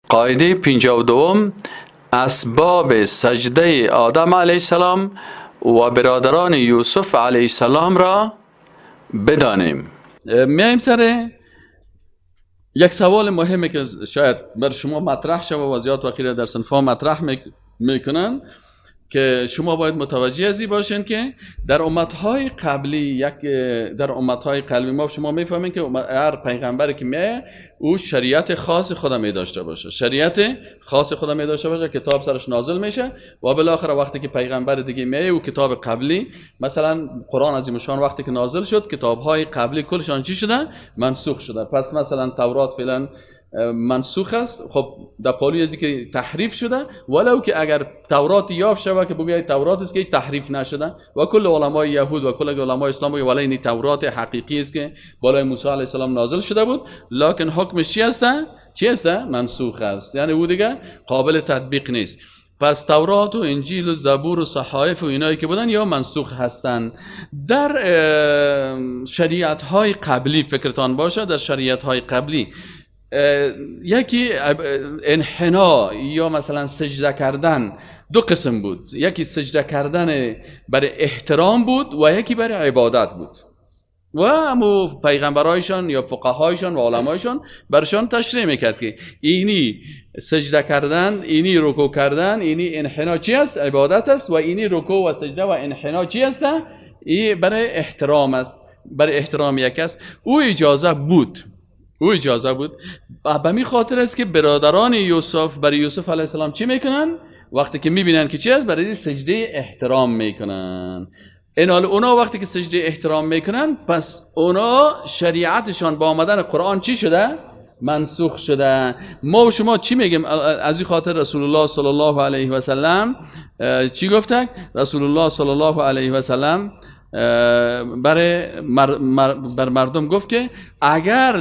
قاعده 52، اسباب سجده آدم علیه السلام و برادران یوسف علیه السلام را بدانیم. میایم سر یک سوال مهمه که شاید بر شما مطرح شود و زیاد وقتی در صنف‌ها مطرح میکنن که شما باید متوجه ازی باشین که در امتهای قبلی، یک در امتهای قبلی ما شما میفهمین که هر پیغمبری که میایه او شریعت خاص خود می داشته باشه، شریعت خاص خود می داشته باشه، کتاب سرش نازل میشه و بالاخره وقتی که پیغمبر دیگه میایه او کتاب قبلی، مثلا قرآن عظیم شان وقتی که نازل شد کتابهای قبلی کلشان چی شده؟ منسوخ شده. پس مثلا تورات فعلا منسوخ است، خب در پالوی ازی که تحریف شده، ولو که اگر تورات یافت شود که بگوید تورات است که تحریف نشده و کل علمای یهود و کل علمای اسلام بگوید ولی این تورات حقیقی است که بالای موسی علیه السلام نازل شده بود، لکن حکمش چی است؟ چی است؟ منسوخ است، یعنی او دیگه قابل تطبیق نیست. پس تورات و انجیل و زبور و صحایف و اینایی که بودن یا منسوخ هستند. در شریعت های قبلی فکرتان باشه، در شریعت های قبلی یکی انحنا یا مثلا سجده کردن دو قسم بود، یکی سجده کردن برای احترام بود و یکی برای عبادت بود و همو پیغمبرایشان یا فقهایشان و علمایشان برشان تشریح میکرد که اینی سجده کردن، اینی رکوع کردن، اینی انحنا چی است؟ عبادت است و اینی رکوع و سجده و انحنا چی است؟ این برای احترام است، برای احترام یک است. او اجازه بود، او اجازه بود. به می خاطر است که برادران یوسف برای یوسف علیه السلام چی میکنن؟ وقتی که میبینن که چی است، برای سجده احترام میکنن. این حال اونا وقتی که سجده احترام میکنن، پس اونا شریعتشان با آمدن قرآن چی شده؟ منسوخ شده. ما و شما چی میگیم؟ از این خاطر رسول الله صلی الله علیه و سلم چی گفته؟ رسول الله صلی الله علیه و سلم برای بر مردم گفت که اگر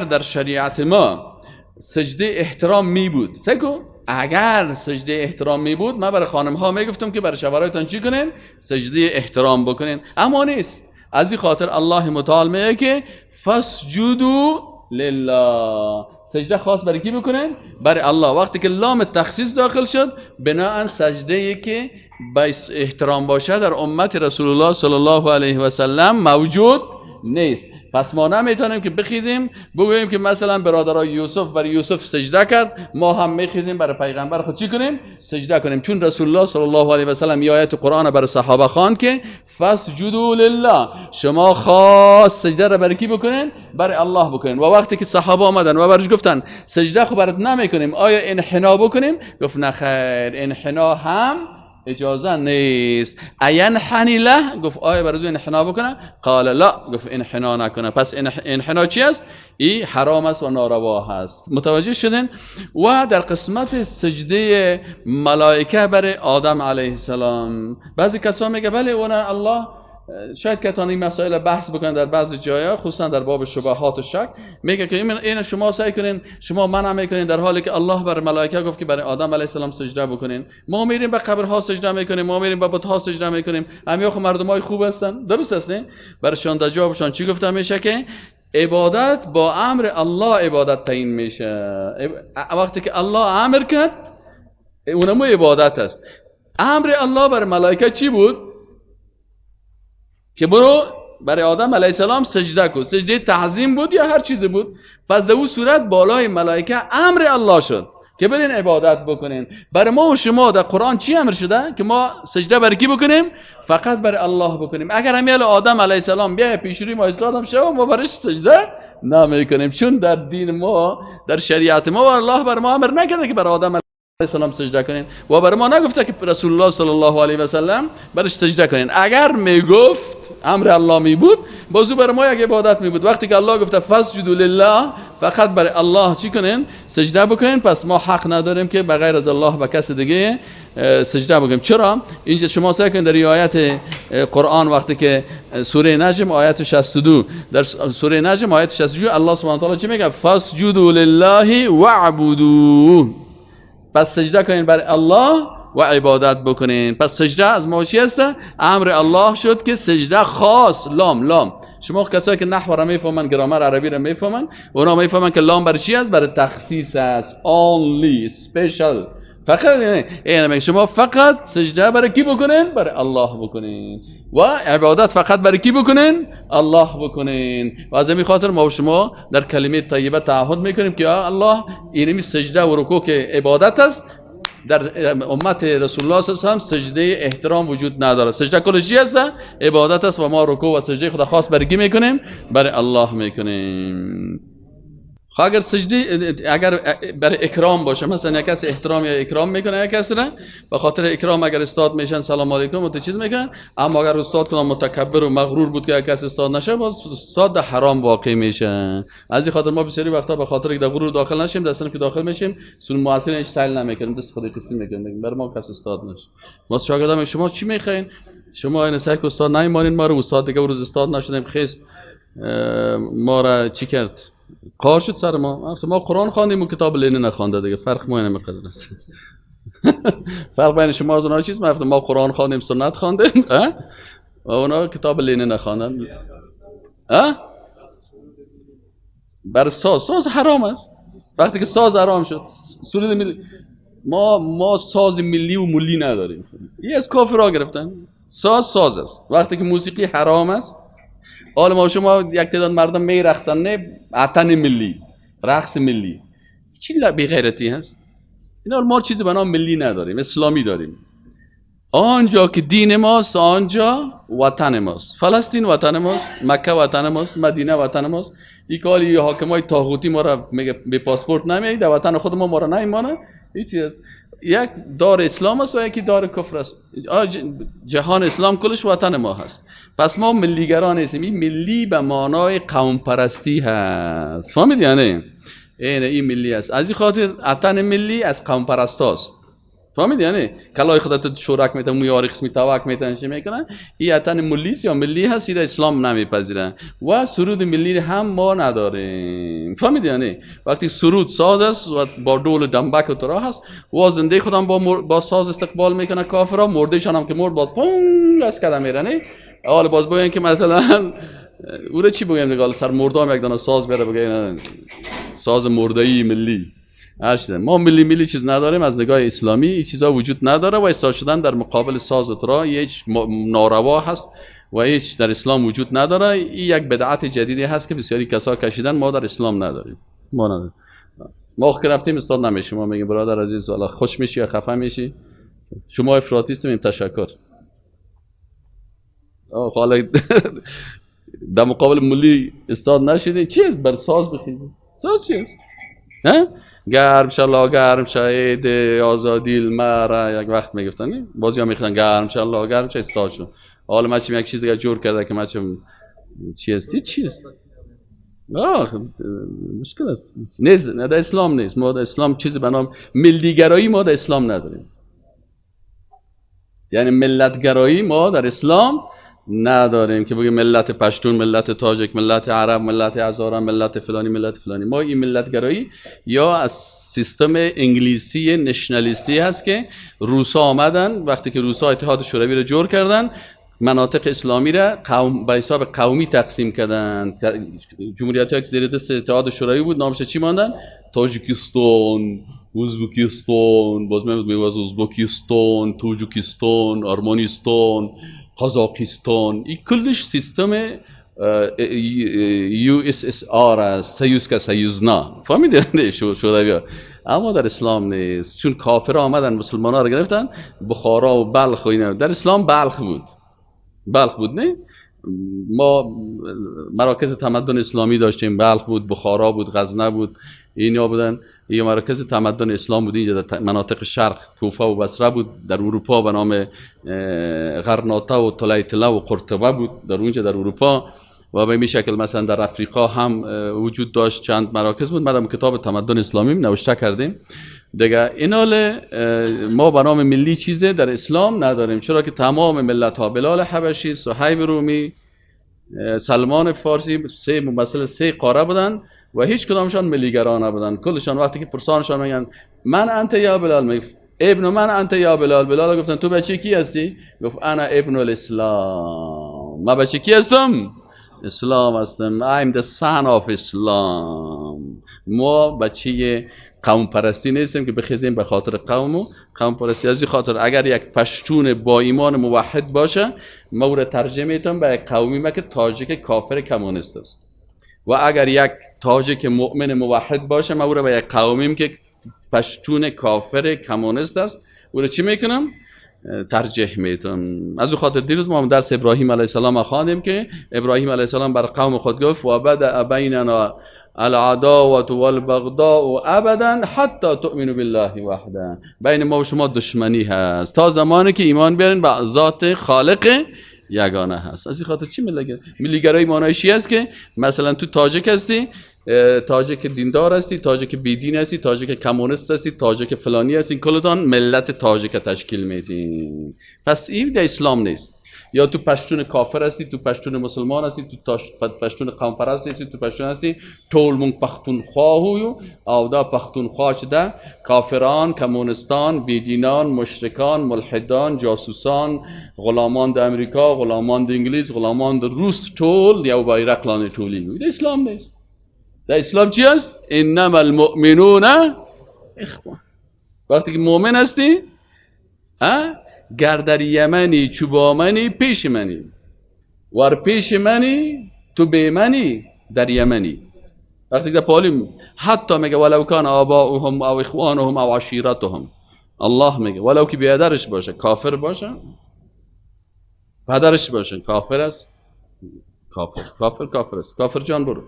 در شریعت ما سجده احترام می بود، سکو اگر سجده احترام می بود، من برای خانم ها می گفتم که برای شوهرایتان چی کنین؟ سجده احترام بکنین، اما نیست. از این خاطر الله متعال میگه که فاسجدوا لله، سجده خاص برای کی بکنین؟ برای الله. وقتی که لام تخصیص داخل شد، بناءً سجده ای که به احترام باشه در امت رسول الله صلی الله علیه و سلم موجود نیست. پس ما نمیتونیم که بخیزیم بگوییم که مثلا برادرای یوسف برای یوسف سجده کرد، ما هم میخیزیم برای پیغمبر خود چی کنیم؟ سجده کنیم. چون رسول الله صلی الله علیه و سلم یه آیت قرآن برای صحابه خواند که فاسجدوا لله، شما خاص سجده را برای کی بکنین؟ برای الله بکنین. و وقتی که صحابه آمدن و برش گفتن سجده خو برات نمیکنیم، آیا انحنا بکنیم؟ گفت نه خیر، انحنا هم اجازه نیست. اینحنی له، گفت آیا برای انحنا بکنه؟ قال لا، گفت انحنا نکنه. پس انحنا چی است؟ ای حرام است و ناروا هست. متوجه شدین؟ و در قسمت سجده ملائکه برای آدم علیه السلام بعضی کسا میگه بله اون الله، شاید که تا این مسائل بحث بکنن در بعضی جایا، خصوصا در باب شبهات و شک، میگه که این شما سعی کنین، شما منع میکنین، در حالی که الله بر ملائکه گفت که برای آدم علیه السلام سجده بکنین. ما میریم به قبرها سجده میکنیم، ما میریم به بت‌ها سجده میکنیم، همین خو مردمای خوب هستن، درست است نه؟ برشان در جوابشان چی گفته میشه؟ که عبادت با امر الله عبادت تعیین میشه. وقتی که الله امر کرد اونمو عبادت است. امر الله بر ملائکه چی بود؟ که برو برای آدم علیه السلام سجده کن. سجده تعظیم بود یا هر چیزی بود. پس در اون صورت بالای ملائکه امر الله شد که برین عبادت بکنین. برای ما و شما در قرآن چی امر شده؟ که ما سجده برای کی بکنیم؟ فقط برای الله بکنیم. اگر همیل آدم علیه السلام بیای پیش روی ما اسلام شو، ما برش سجده نمیکنیم، چون در دین ما، در شریعت ما الله بر ما امر نکرده که برای آدم علیه السلام سجده کنین و بر ما نگفته که رسول الله صلی الله علیه و سلم برش سجده کنین. اگر میگفت امر الله می بود، بازو بر ما یک عبادت می بود. وقتی که الله گفته فاسجدوا لله، فقط برای الله چی کنین؟ سجده بکنین. پس ما حق نداریم که بغیر از الله به کس دیگه سجده بکنیم. چرا؟ اینجا شما سعی کنید در آیت قرآن وقتی که سوره نجم آیت 62، در سوره نجم آیت 62 الله سبحانه و تعالی چی میگه؟ فاسجدوا لله واعبدوا. پس سجده کنین برای الله و عبادت بکنین. پس سجده از ما چی است؟ امر الله شد که سجده خاص، لام لام شما کسایی که نحو را میفهمن، گرامر عربی را میفهمن، اونا میفهمن که لام برای چی است؟ برای تخصیص است. only special، فقط. یعنی شما فقط سجده برای کی بکنین؟ برای الله بکنین. و عبادت فقط برای کی بکنین؟ الله بکنین. و از همین خاطر ما و شما در کلمه طیبه تعهد میکنیم که الله، اینمی سجده و رکوع که عبادت است، در امت رسول الله صلی الله علیه و سجده احترام وجود نداره. سجده کلش چی است؟ عبادت است. و ما رکوع و سجده خدا خاص برای کی میکنیم؟ برای الله میکنیم. خب اگر سجده اگر برای اکرام باشه، مثلا یک کس احترام یا اکرام میکنه یک کس را، به خاطر اکرام اگر استاد میشن سلام علیکم و تو چیز میکنن. اما اگر استاد کنه متکبر و مغرور بود که یک کس استاد نشه، باز استاد در حرام واقع میشه. از این خاطر ما بسیاری وقتا به خاطر که در غرور داخل نشیم، در که داخل میشیم سون محصل هیچ سیل نمیکنیم، دست خود قسم میکنیم، بر ما کس استاد نشه. ما شاگردان شما چی میخواین؟ شما این سعی استاد نمیمانین ما رو، استاد دیگه روز استاد نشدیم، خیست ما را چی کرد؟ کار شد سر ما. ما قرآن خواندیم و کتاب لنین نخوانده دیگه، فرق ما اینه مقدر است. فرق بین شما از اونها چیز؟ ما قرآن خواندیم، سنت خواندیم، و اونا کتاب لنین نخواندن. بر ساز حرام است. وقتی که ساز حرام شد، سرود ملی، ما ساز ملی و ملی نداریم. این از کافرها گرفتن. ساز ساز است. وقتی که موسیقی حرام است، حالا ما شما یک تعداد مردم می رقصن، نه اتن ملی، رقص ملی، چی بی غیرتی هست؟ اینا ما چیزی به نام ملی نداریم، اسلامی داریم. آنجا که دین ماست آنجا وطن ماست. فلسطین وطن ماست، مکه وطن ماست، مدینه وطن ماست. این کالی حاکمای طاغوتی ما را میگه به پاسپورت نمیای، در وطن خود ما را نمیمانه. این چیز است. یک دار اسلام است و یکی دار کفر است. جهان اسلام کلش وطن ما هست. پس ما ملیگران نیستیم. این ملی به معنای قوم پرستی هست. فهمیدی یعنی؟ این ملی است. از این خاطر اتن ملی از قوم پرستاست. فهمیدی یعنی؟ کلای خودت شورک میتن، موی قسمی توک میتن، چی میکنن؟ این اتن ملی یا ملی هست، این اسلام نمیپذیره. و سرود ملی هم ما نداریم. فهمیدی یعنی؟ وقتی سرود ساز است و با دول و دنبک و ترا هست، و زنده خودم با ساز استقبال میکنه کافرا، مردهشان هم که مرد با پونگ از کردن میرنه. حالا باز بگن که مثلا او را چی بگم دیگه، سر مردام یک دانه ساز بره بگه ساز مرده‌ای ملی. ما ملی ملی چیز نداریم. از نگاه اسلامی این چیزا وجود نداره و ایستاد شدن در مقابل ساز و ترا هیچ ناروا هست و هیچ در اسلام وجود نداره. این یک بدعت جدیدی هست که بسیاری کسا کشیدن، ما در اسلام نداریم. ما نداریم. ما که رفتیم استاد نمیشیم، ما میگیم برادر عزیز والا خوش میشی یا خفه میشی، شما افراطی هستیم، تشکر. حالا در مقابل ملی استاد نشدی چیز بر ساز بخیزی، ساز چیست؟ ها؟ گرم شلا گرم شهید آزادی المره یک وقت میگفتن، بازی ها میخوان گرم شلا گرم شه استاد شد. حالا ما چیم یک چیز دیگه جور کرده که ما چیم چی هستی چی است؟ مشکل است. نیست، نه در اسلام نیست. ما در اسلام چیزی به نام ملیگرایی ما در اسلام نداریم. یعنی ملتگرایی ما در اسلام نداریم که بگیم ملت پشتون، ملت تاجک، ملت عرب، ملت هزاره، ملت فلانی، ملت فلانی. ما این ملتگرایی یا از سیستم انگلیسی نشنالیستی هست که روسا آمدن، وقتی که روسا اتحاد شوروی رو جور کردن، مناطق اسلامی را قوم به حساب قومی تقسیم کردن. جمهوریت‌هایی که زیر دست اتحاد شوروی بود نامش چی ماندن؟ تاجیکستان، ازبکستان، باز میگم ازبکستان، تاجیکستان، ارمنستان، قزاقستان. این کلش سیستم USSR است، سیوز که سیوز نه، فهمیدید شوروی. اما در اسلام نیست، چون کافر آمدن مسلمان ها رو گرفتن، بخارا و بلخ و اینا. در اسلام بلخ بود، بلخ بود نه؟ ما مراکز تمدن اسلامی داشتیم، بلخ بود، بخارا بود، غزنه بود، اینا بودن. یه مراکز تمدن اسلام بود اینجا در مناطق شرق، کوفه و بصره بود. در اروپا به نام غرناطه و طلیطله و قرطبه بود در اونجا در اروپا. و به این شکل مثلا در افریقا هم وجود داشت، چند مراکز بود. ما در کتاب تمدن اسلامی نوشته کردیم دیگه. اینال ما به نام ملی چیزی در اسلام نداریم، چرا که تمام ملت ها، بلال حبشی، صهیب رومی، سلمان فارسی، سه ممثل سه قاره بودن و هیچ کدامشان ملیگرا نبودن. کلشان وقتی که پرسانشان میگن من انت یا بلال، میگه ابن من انت یا بلال. بلال گفتن تو بچه کی هستی؟ گفت انا ابن الاسلام. من بچه کی هستم؟ اسلام هستم. I'm the son of Islam. ما بچه قوم پرستی نیستیم که بخیزیم به خاطر قوم و قوم پرستی. از این خاطر اگر یک پشتون با ایمان موحد باشه، ما او را ترجمه میتم به یک قومی ما که تاجیک کافر کمونیست است، و اگر یک تاجیک مؤمن موحد باشه، ما او را به یک قومیم که پشتون کافر کمونیست است، او را چی میکنم؟ ترجیح میتم. از او خاطر دیروز ما هم درس ابراهیم علیه السلام خواندیم که ابراهیم علیه السلام بر قوم خود گفت و بدأ بیننا العداوة والبغضاء ابدا حتی تؤمنوا بالله وحده. بین ما و شما دشمنی هست تا زمانی که ایمان بیارین به ذات خالق یگانه هست. از این خاطر چی ملیگرایی معنایشی است که مثلا تو تاجک هستی، تاجک دیندار هستی، تاجک بیدین هستی، تاجک کمونیست هستی، تاجک فلانی هستی، کلتان ملت تاجک تشکیل میدین. پس این در اسلام نیست. یا تو پشتون کافر هستی، تو پشتون مسلمان هستی، تو پشتون قوم پرست هستی، تو پشتون هستی، ټول مونږ پښتونخوا یو او دا پښتونخوا چې ده کافران، کمونستان، بیدینان، مشرکان، ملحدان، جاسوسان، غلامان د امریکا، غلامان د انگلیس، غلامان د روس، ټول یو بیرق لاندې ټولېږي. د اسلام نیست. در اسلام چی است؟ انما المؤمنون اخوه. وقتی که مؤمن هستی، گر در یمنی چو با منی پیش منی، ور پیش منی تو بی منی در یمنی. وقتی که پالیم حتی میگه ولو کان آباؤهم او اخوانهم او عشیرتهم، الله میگه ولو که بیادرش باشه کافر باشه، پدرش باشه کافر است، کافر کافر کافر است، کافر جان برو.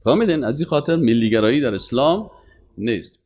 فهمیدین؟ از این خاطر ملیگرایی در اسلام نیست.